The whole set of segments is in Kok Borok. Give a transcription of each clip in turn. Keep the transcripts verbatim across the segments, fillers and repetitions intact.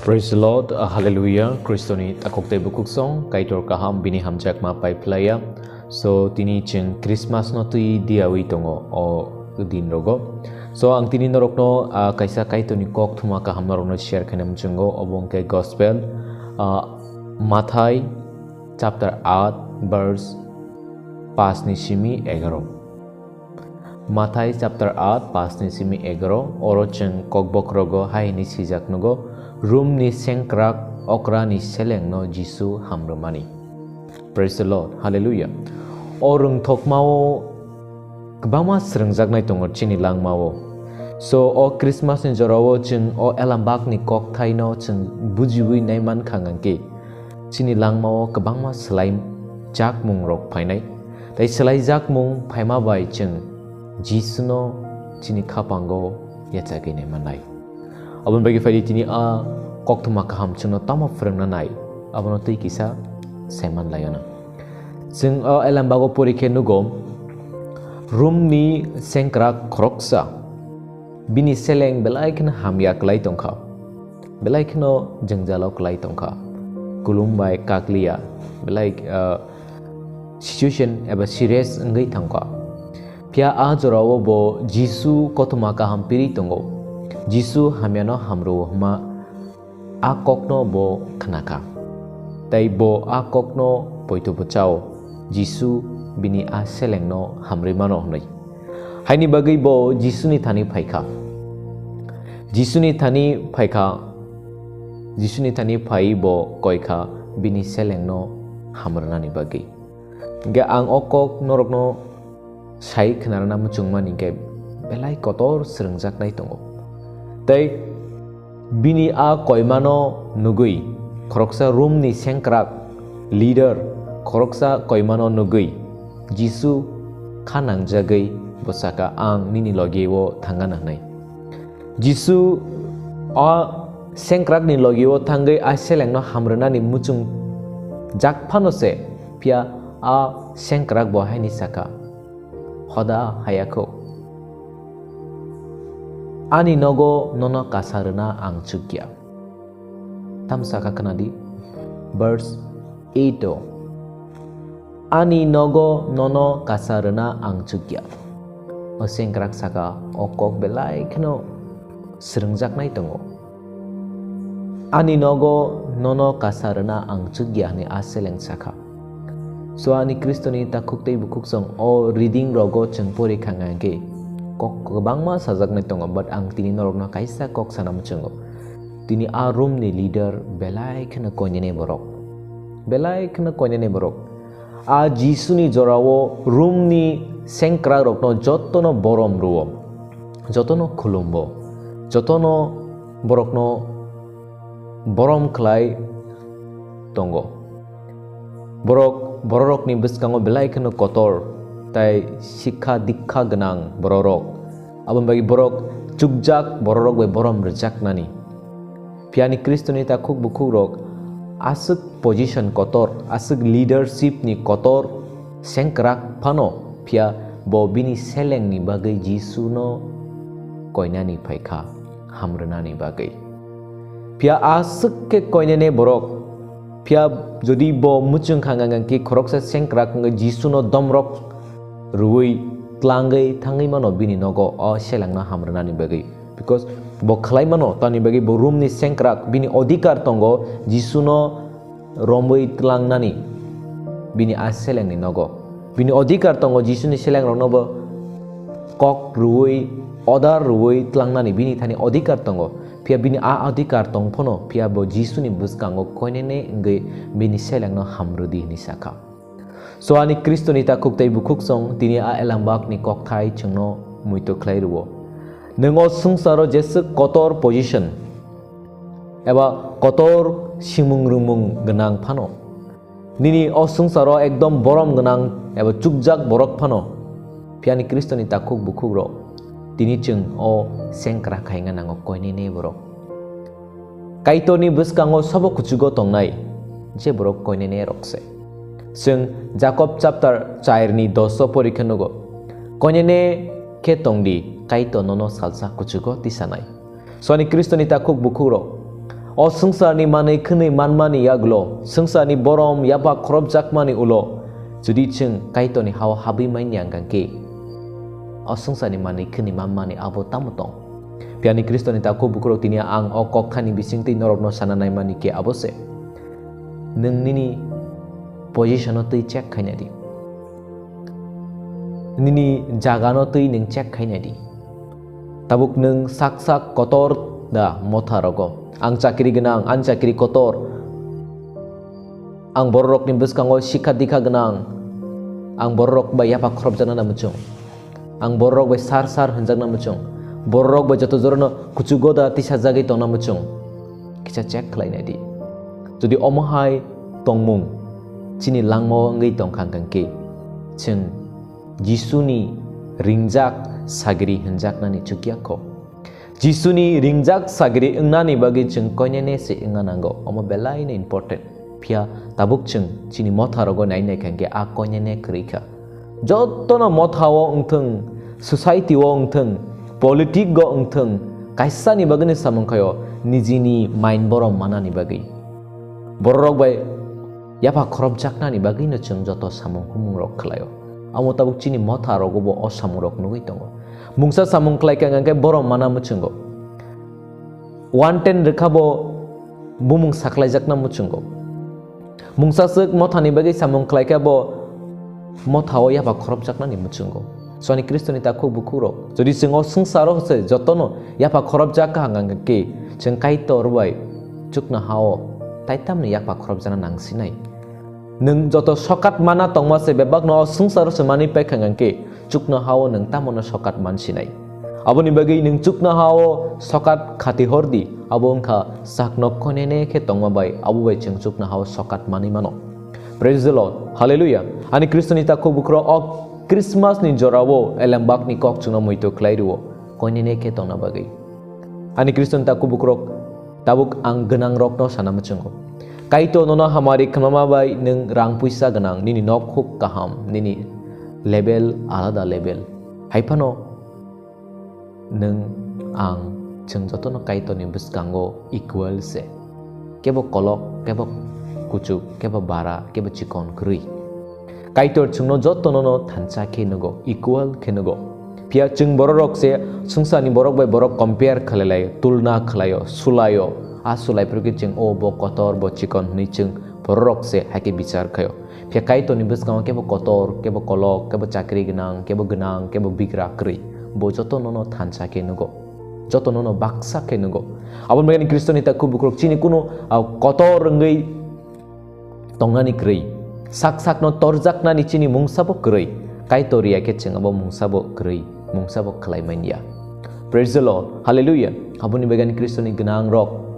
Praise the Lord, uh, hallelujah, Kristoni takhuk tei bukhuk song, Kaitor kaham bini hamjakma pai phlaiya. So, tini chwng Christmas no twi diyawi tongo o din rogo. So, ang tini norokno, uh, kaisa Kaitorni kok thuma kaham norokno share khaina muchungo, obo hwnkhe Gospel, uh, Mathai chapter eight, verse paanch ni simi egaro. Mathai chapter eight, paanch ni simi egaro, oro chwng kokbokrogo hai hwnwi swijak nugo, "Rumni sengkrak okrani selengno Jisu hamrwmani." Praise the Lord, hallelujah. O rwngthokmao kwbangma srwngjaknai tongo chini langmao. So, o Christmas ni jorao chwng o elambakni kokthaino chwng bujiwi naimankha hwnkhe, chini langmao kwbangma swlaijakmungrok phainai. Tei swlaijakmung phaima bai chwng Jisuno chini khapango yachagwi naimannai. Aboni bagwi phaidi tini a koktwma kaham chwngno tamo phwrwngna nai, abono twi kisa saiman laio na. Chwng o elambago pori khe nugo, Rumni sengkrak khoroksa bini seleng belai kheno hamya klai tongkha, belai kheno jwngjalo klai tongkha, kulum bai kakliya, belai, ah, situation eba serious wngwi thangkha. Phiya a jorao bo Jisu kothoma kaham piri tongo. Jisu hamyano hamrwo hwnma a kokno bo khnakha. Tei bo a kokno poito bo chao, Jisu bini a selengno hamrwi mano hwnwi. Haini bagwi bo Jisuni thani phaikha. Jisuni thani phaikha, Jisuni thani phaiwi bo koikha bini selengno hamrwnani bagwi. Hwnkhe ang o kok norokno sai khwnarwna muchungmani hwnkhe belai kotor srwngjaknai tongo. Tei bini a koimano nugwi, khoroksa Rumni sengkrak leader khoroksa koimano nugwi, Jisu kha nangjagwi bo saka, "Ang nini logi-o thangana," hwnwi. Jisu a sengkrakni logi-o thangwi a selengno hamrwnani muchungjak phano se, phiya a sengkrak bo haini saka, "Hoda hayakho, ani nogo nono kasa rwna ang chukya." Tamo saka khwnadi, verse eight o, "Ani nogo nono kasa rwna ang chukya." O sengkrak saka, o kok belai kheno srwngjaknai tongo. "Ani nogo nono kasa rwna ang chukya," hwnwi a seleng sakha. So, ani Khristoni takhuk tei bukhuk song o reading rogo chwng pori kha hwnkhe kok kwbangma sajaknai tongo, but ang tini norokno kaisa kok sana muchungo. Tini a Rumni leader belai kheno koinene borok. Belai kheno koinene borok. A Jisuni jorao Rumni sengkrakrokno jotono borom rwo, jotono khulumbo, jotono borokno borom khlai tongo. Borok, bororokni bwskango belai kheno kotor tei sikha dikha gwnang bororok. Aboni bagwi borok chukjak bororok bai borom rwjaknani. Phiya ani Khristoni takhuk bukhukrok aswk position kotor, aswk leadership ni kotor sengkrak phano, phiya bo bini selengni bagwi Jisuno koinani phaikha, hamrwnani bagwi. Phiya aswk khe koinene borok, phiya jodi bo muchung kha hwnkhe khoroksa sengkrak wngwi Jisuno domrok rwui tlangwi thangwi mano bini nogo o selengno hamrwnani bagwi. Because bo khlai mano, tamni bagwi bo Rumni sengkrak bini odhikar tongo Jisuno romwi tlangnani bini a selengni nogo. Bini odhikar tongo Jisuni selengrokno bo kok rwui, order rwui tlangnani bini thani odhikar tongo. Phiya bini a odhikar tong phano, phiya bo Jisuni bwskango koinene wngwi bini selengno hamrwdi hwnwi sakha. So ani Khristoni takhuk tei bukhuk song tini a elambakni kokthai chwngno muitu khlai rwo. Nwng o swngcharo jeswk kotor position eba kotor simung rwmung gwnang phano, nini o swngcharo ekdom borom gwnang eba chukjak borok phano, phiya ani Khristoni takhuk bukhukrok tini chwng o sengkrak khaina nango koinene borok. Kaitorni bwskango sobo kuchugo tongnai je borok koinene rok se. Chwng Jakob chapter char ni dos o pori khe nugo, "Koinene khe tongdi, Kaitor nono salsa kuchugo tisanai." So ani Khristoni takhuk bukhukrok, O swngcharni manwi khwnwi manmani yagulo, swngcharni borom yapha khorobjakmani ulo, jodi chwng Kaitorni hao habwi manya hwnkha khe, o swngcharni manwi khwnwi manmani abo tamo tong? Phiya ani Khristoni takhuk bukhurok, tini ang o kokthani bisingtwi norokno sana naimani khe abo se. Nwng nini position-o twi check khaina di. Nini jagano twi nwng check khaina di. Tabuk nwng sak sak kotor da motha rogo? Ang chakri gwnang, ang chakri kotor. Ang bororokni bwskango sikha dikha gwnang. Ang bororok bai yapha khorobjakna na muchung. Ang bororok bai sar sar hwnjakna muchung. Bororok bai joto jorano kuchugo da tisajagwi tongna muchung. Kisa check khlainai di. Jodi omo hai tongmung chini langmao wngwi tongkha hwnkhe, chwng Jisuni ringjak sagri hwnjaknani chukya kho. Jisuni ringjak sagri wngnani bagwi chwng koinene se wngna nango. Omo belaino important. Phiya tabuk chwng chini motha rogo nai nai kha hwnkhe a koinene kwrwi kha. Jotono motha-o wngthwng, society-o wngthwng, politic-o wngthwng, kaisani bagwino samung khaio, nijini main borom manani bagwi. Bororok bai yapha khorobjaknani bagwino chwng joto samung humungrok khlaio. Amo tabuk chini motha rogobo o samungrok nugwi tongo. Mungsa samung khlai kha hwnkhe borom mana muchungo. One ten rwkha bo bumung saklaijakna muchungo. Mungsa swk mothani bagwi samung khlai kha bo mothao yapha khorobjaknani muchungo. Swani Khristoni takhuk bukhukrok, jodi chwng o swngcharo se jotono yapha khorobjak kha hwnkha khe, chwng Kaitor bai chuknohao taitamni yapha khorobjakna nangsinai. Nwng joto sokat mana tongma se bebakno o swngcharo se manwi paikha hwnkha khe, chuknohao nwng tamono sokat mansinai. Aboni bagwi nwng chuknohao sokat khati hordi, abo wngkha sakno koinene khe tongma bai, abo bai chwng chuknohao sokat manwi mano. Praise the Lord. Hallelujah. Ani Khristoni takhuk bukhurok, o Christmas ni jorao elembakni kok chwngno muitu khlai rwo, koinene khe tongna bagwi. Ani Khristoni takhuk bukhurok, tabuk ang gwnangrokno sana muchungo. Kaitor nono hamari khwnama bai nwng rang puisa gwnang, nini nok huk kaham, nini level alada level. Hai phano nwng ang chwng jotono Kaitorni bwskango equal se. Kebo kolok, kebo kuchuk, kebo bara, kebo chikon kwrwi. Kaitor chwngno jotono no thansa khe nugo, equal khe nugo. Phiya chwng bororok se swngcharni borok bai borok compare khlai laio, tulna khlaio, sulaio. A sulai phuru khe chwng o bo kotor, bo chikon hwnwi chwng bororok se hai khe bichar khaio. Phiya Kaitorni bwskango kebo kotor, kebo kolok, kebo chakri gwnang, kebo gwnang, kebo bigra kwrwi. Bo jotono no thansa khe nugo. Jotono no baksa khe nugo. Aboni bagwi Khristoni takhuk bukhurok chini kunu, ah, kotor wngwi tongnani kwrwi. Sak sakno torjaknani chini mungsabo kwrwi. Kaitor ya khe chwng abo mungsabo kwrwi, mungsabo khlai manya. Praise the Lord. Hallelujah. Aboni bagwi Khristoni gwnangrok,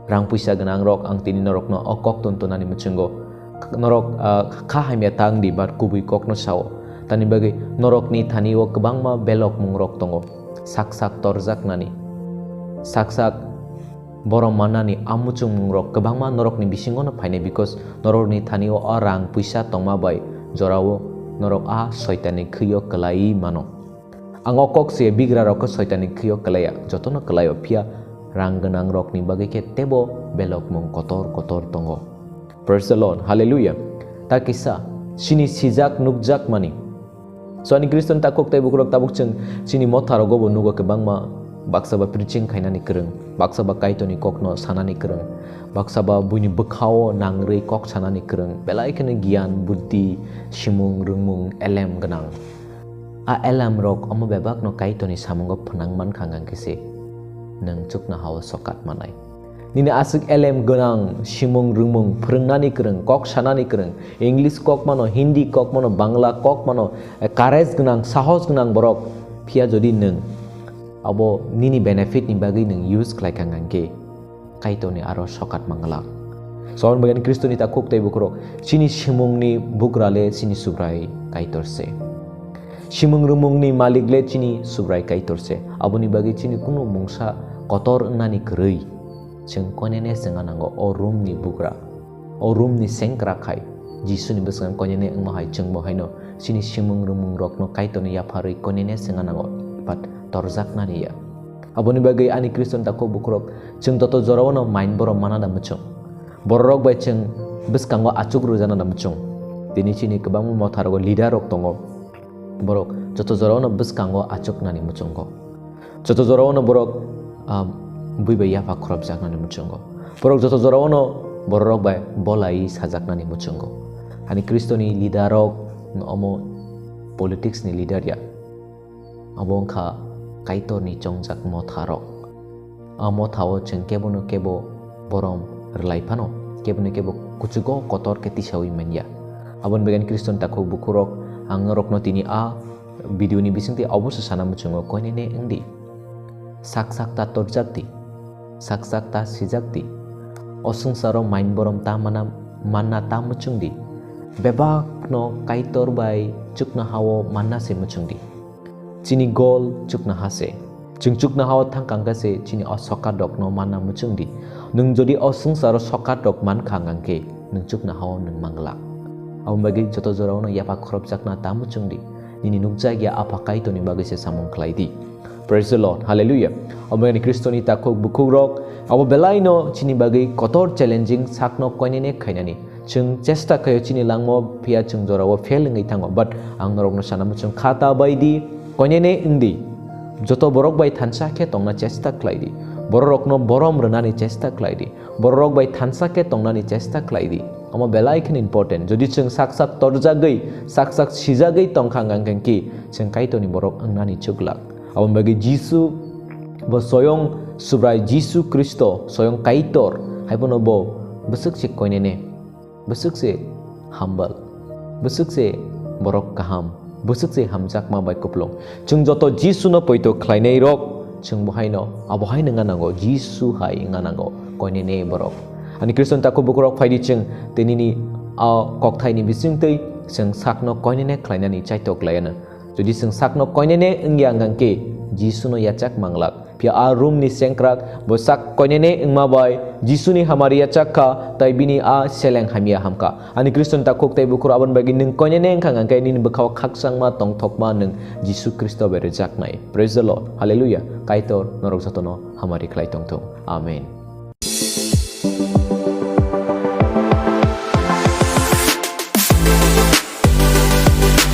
rang puisa gwnangrok, ang tini norokno o kok ton tonani muchungo. Norok, ah, kha hamya ta wng di, but kubui kokno sao. Tani bagwi norokni thani-o kwbangma belokmungrok tongo. Sak sak torjaknani. Sak sak borom mannani a muchungmungrok kwbangma norokni bisingono phainai, because norokni thani-o a rang puisa tongma bai jorao norok a soitani khwi-o kwlaiwi mano. Ang o kok se bigrarokno soitani khwi-o kwlaiya, jotono kwlaio, phiya rang gwnangrokni bagwi khe teibo belokmung kotor kotor tongo. Praise the Lord, hallelujah. Ta kisa, chini sijak nukjak mani. So, ani Khristoni takhuk tei bukhurok, tabuk chwng chini motharogo bo nugo kwbangma, baksa ba preaching khainani kwrwng, baksa ba Kaitorni kokno sanani kwrwng, baksa ba buini bwkhao nangrwi kok sanani kwrwng, belai kheno giyan, buddhi, simung, rwngmung, elem gwnang. A elamrok omo bebakno Kaitorni samungo phnang mankha, hwnkhe se nwng chuknohao sokat manai. Nini aswk elem gwnang, simung rwngmung, phrwngnani kwrwng, kok sanani kwrwng, English kok mano, Hindi kok mano, Bangla kok mano, eh, courage gwnang, sahos gwnang borok, phiya jodi nwng abo nini benefit ni bagwi nwng use khlai kha, hwnkhe Kaitorni aro sokat manglak. Sohon bagani Khristoni takhuk tei bukhurok, chini simungni bugrale chini Subrai Kaitor se. Simung rwmungni malik le chini Subrai Kaitor se. Aboni bagwi chini kunu mungsa kotor wngnani kwrwi. Chwng koinene swngna nango o room ni bugra, o room ni sengkrak hai. Jisuni bwskango koinene wngma hai chwngbo haino chini simung rwmung rokno Kaitorni yapharwi koinene swngna nango, but torjaknani ya. Aboni bagwi ani Khristan takhuk bukhurok, chwng joto jorao no main borom mana da muchung. Bororok bai chwng bwskango achuk rwjana da muchung. Tini chini kwbangma motha rogo leader rok tongo. Borok joto jorao no bwskango achuknani muchungo. Joto jorao no borok, ah, bui bai yapha khorobjaknani muchungo. Borok joto jorao no bororok bai bolai sajaknani muchungo. Ani Khristoni leader rok no omo politics ni leader ya. Abo wngkha Kaitorni chongjak motharok. A mothao chwng kebono kebo borom rwlai phano, kebono kebo kuchugo kotor khe tisaui manya. Aboni bagwi Khristan takhuk bukhurok, ang norokno tini a video ni bisingtwi oboso sana muchungo, koinene wngdi. Sak sak ta torjak di, sak sak ta sijak di. O swngcharo main borom ta mana, manna ta muchung di. Bebakno Kaitor bai chuknohao manna se muchung di. Chini gol chuknoha se. Chwng chuknohao thang kangkha se chini o sokat rokno manna muchung di. Nwng jodi o swngcharo sokat rok man kha hwnkhe nwng chuknohao nwng manglak. Aboni bagwi joto jorao no yapha khorobjakna ta muchung di. Nini nukjak ya Apha Kaitorni bagwi se samung khlai di. Praise the Lord. Hallelujah. Aboni Khristoni takhuk bukhuk rok abo belai no chini bagwi kotor challenging sakno koinene khainani. Chwng chesta khaio chini langmao, phiya chwng jorao fail wngwi thango. But ang norokno sana muchung kha ta bai di, koinene wng di. Joto borok bai thansa khe tongna chesta khlai di. Bororokno borom rwnani chesta khlai di. Bororok bai thansa khe tongnani chesta khlai di. Omo belai kheno important. Jodi chwng sak sak torjagwi, sak sak sijagwi tongkha hwnkhe chwng Kaitorni borok wngnani chuklak. Aboni bagwi Jisu bo soyong Subrai Jisu Khristo, soyong Kaitor, haibono bo bwswk se koinene. Bwswk se humble, bwswk se borok kaham, bwswk se hamjakma bai kupulung. Chwng joto Jisuno poito khlainai rok, chwng bo haino, abo haino wngna nango, Jisu hai wngna nango, koinene borok. Ani Khristan takhuk bukhurok phai di chwng, tinini a kokthaini bisingtwi chwng sakno koinene khlainani chaitok laianw. Jodi chwng sakno koinene wngya hwnkhe Jisuno yachak manglak. Phiya a room ni sengkrak bo sak koinene wngma bai Jisuni hamari yachak kha, tai bini a seleng hamya hamkha. Ani Khristan takhuk tei bukhur aboni bagwi nwng koinene wngkha hwnkhe nini bwkhao khakchangma tongthokma nwng Jisu Khristo bai rwjaknai. Praise the Lord. Hallelujah. Kaitor norok jotono hamari khlai tongthung. Amen.